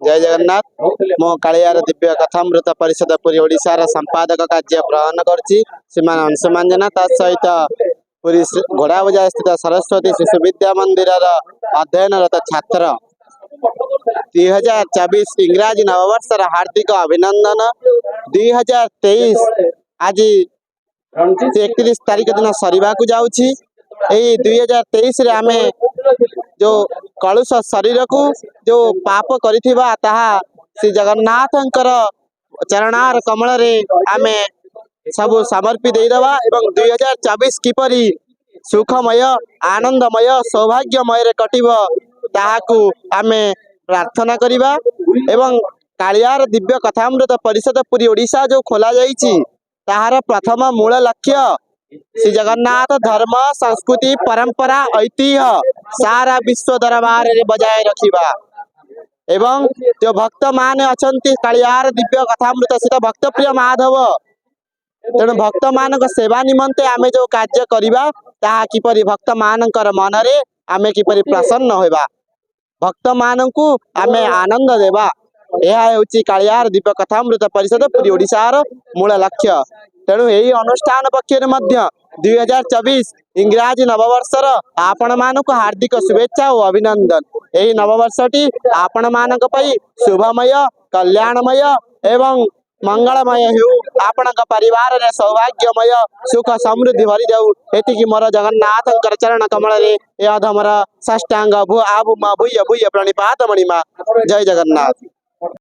ଜୟ ଜଗନ୍ନାଥ। ମୁଁ କାଳିଆର ଦିବ୍ୟ କଥାମୃତ ପରିଷଦ, ପୁରୀ ଓଡ଼ିଶାର ସମ୍ପାଦକ କାର୍ଯ୍ୟ ଗ୍ରହଣ କରୁଛି, ଶ୍ରୀମାନ ଅଂଶୁମାନ ଜେନା। ତା ସହିତ ପୁରୀ ଘୋଡ଼ା ବଜାର ସ୍ଥିତ ସରସ୍ୱତୀ ଶିଶୁ ବିଦ୍ୟା ମନ୍ଦିରର ଅଧ୍ୟୟନରତ ଛାତ୍ର। 2024 ଇଂରାଜୀ ନବବର୍ଷର ହାର୍ଦ୍ଦିକ ଅଭିନନ୍ଦନ। 2023 ଆଜି 31 ତାରିଖ ଦିନ ସରିବାକୁ ଯାଉଛି। ଏଇ 2023ରେ ଆମେ ଯୋଉ କଳୁଷ ଶରୀରକୁ ଯୋଉ ପାପ କରିଥିବା, ତାହା ଶ୍ରୀ ଜଗନ୍ନାଥଙ୍କର ଚରଣାର କମଳରେ ଆମେ ସବୁ ସମର୍ପି ଦେଇଦେବା ଏବଂ 2024 କିପରି ସୁଖମୟ, ଆନନ୍ଦମୟ, ସୌଭାଗ୍ୟମୟରେ କଟିବ, ତାହାକୁ ଆମେ ପ୍ରାର୍ଥନା କରିବା। ଏବଂ କାଳିଆର ଦିବ୍ୟ କଥାମୃତ ପରିଷଦ, ପୁରୀ ଓଡ଼ିଶା ଯୋଉ ଖୋଲା ଯାଇଛି, ତାହାର ପ୍ରଥମ ମୂଳ ଲକ୍ଷ୍ୟ ଶ୍ରୀ ଜଗନ୍ନାଥ ଧର୍ମ, ସଂସ୍କୃତି, ପରମ୍ପରା, ଐତିହ୍ୟ ସାରା ବିଶ୍ୱ ଦରବାରରେ ବଜାୟ ରଖିବା। ଏବଂ ଯୋଉ ଭକ୍ତମାନେ ଅଛନ୍ତି, କାଳିଆର ଦିବ୍ୟ କଥାମୃତ ସହିତ ଭକ୍ତପ୍ରିୟ ମାଧବ। ତେଣୁ ଭକ୍ତମାନଙ୍କ ସେବା ନିମନ୍ତେ ଆମେ ଯୋଉ କାର୍ଯ୍ୟ କରିବା, ତାହା କିପରି ଭକ୍ତମାନଙ୍କର ମନରେ ଆମେ କିପରି ପ୍ରସନ୍ନ ହେବା, ଭକ୍ତମାନଙ୍କୁ ଆମେ ଆନନ୍ଦ ଦେବା, ଏହା ହେଉଛି କାଳିଆର ଦିବ୍ୟ କଥାମୃତ ପରିଷଦ, ପୁରୀ ଓଡ଼ିଶାର ମୂଳ ଲକ୍ଷ୍ୟ। ତେଣୁ ଏହି ଅନୁଷ୍ଠାନ ପକ୍ଷରୁ ମଧ୍ୟ 2024 ଇଂରାଜୀ ନବବର୍ଷର ଆପଣମାନଙ୍କୁ ହାର୍ଦ୍ଦିକ ଶୁଭେଚ୍ଛା ଓ ଅଭିନନ୍ଦନ। ଏହି ନବବର୍ଷଟି ଆପଣମାନଙ୍କ ପାଇଁ ଶୁଭମୟ, କଲ୍ୟାଣମୟ ଏବଂ ମଙ୍ଗଳମୟ ହେଉ। ଆପଣଙ୍କ ପରିବାରରେ ସୌଭାଗ୍ୟମୟ ସୁଖ ସମୃଦ୍ଧି ଭରିଯାଉ, ଏତିକି ମୋର ଜଗନ୍ନାଥଙ୍କର ଚରଣ କମଳରେ ଏ ଅଧମର ସାଷ୍ଟାଙ୍ଗ ଭୂ ଆଭୂମ ଭୂୟ ଭୂୟ ପ୍ରଣିପାତ ମଣିମା। ଜୟ ଜଗନ୍ନାଥ।